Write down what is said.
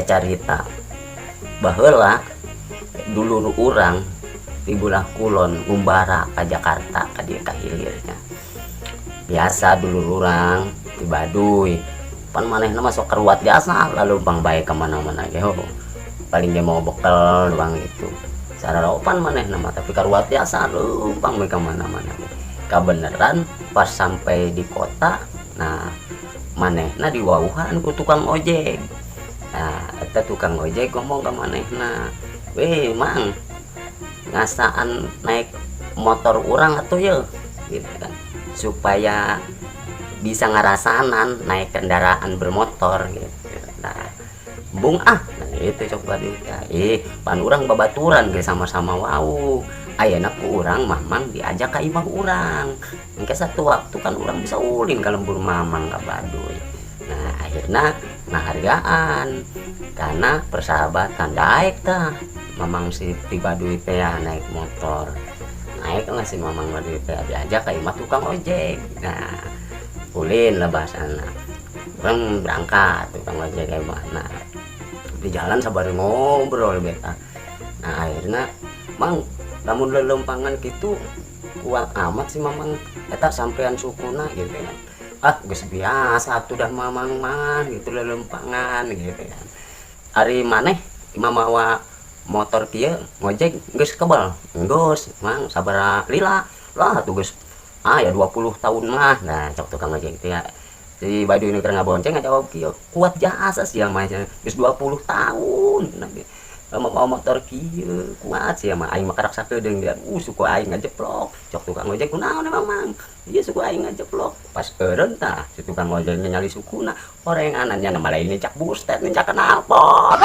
Carita baheula dulur urang di belah kulon ngumbara ka Jakarta, ka dieu ka hilirnya. Biasa dulur urang di Baduy pan manehna masuk keruat jasa lalu bang bae kemana-mana ge, oh. Paling dia mau bekal doang gitu sararopan manehna mah, tapi karuat jasa leumpang bae kemana-mana. Kabeneran pas sampai di kota, nah, manehna diwauhan ku tukang ojek. Nah, eta tukang ojek ngomong ke manehna, "Weh, Mang, ngasaan naik motor urang atuh ya," gitu kan, supaya bisa ngarasanan naik kendaraan bermotor gitu. Nah, "Bung ah," nah itu cok Baduy ya, "Ih, pan urang babaturan ge sama-sama wau. Ayeuna ku urang Mamang diajak ka imah urang, engke satu waktu kan urang bisa ulin ka lembur Mamang ka Baduy." Nah, akhirnya ngahargaan karena persahabatan, daek tah Mamang si ti Baduy teh ya, naik motor, naik lah si Mamang Baduy teh, diajak ka imah tukang ojek. Nah, ulin lah bahasana, urang berangkat tukang ojek ka imah. Nah, di jalan sabar ngobrol beta. Nah, akhirnya, "Mang, lamun lelempangan gitu kuat amat sih Mamang eta sampean sukuna," gitu kan. "Ah, geus biasa atuh dah Mamang mah gitu lelempangan," gitu kan. "Ari maneh mamawa motor kieu ngojek geus kebal?" "Geus, Mang, sabaraha lila lah atuh, geus ah ya 20 tahun mah." Nah, cok tukang ojek teh ya, si Baduy nu keur ngabonceng ngajawab kieu, "Kuat jasa sia mah, geus 20 tahun." Nah, mau motor kieu kuat sia mah, aing mah karak sakedeung dia. Suku aing ngajeplok," cok tukang ojek. "Kunaon emang, Mang?" "Iya, suku aing ngajeplok." Pas eureun tah si tukang ojek nyali sukuna, orenganan nya malah ini cak buster, ini cak knalpot.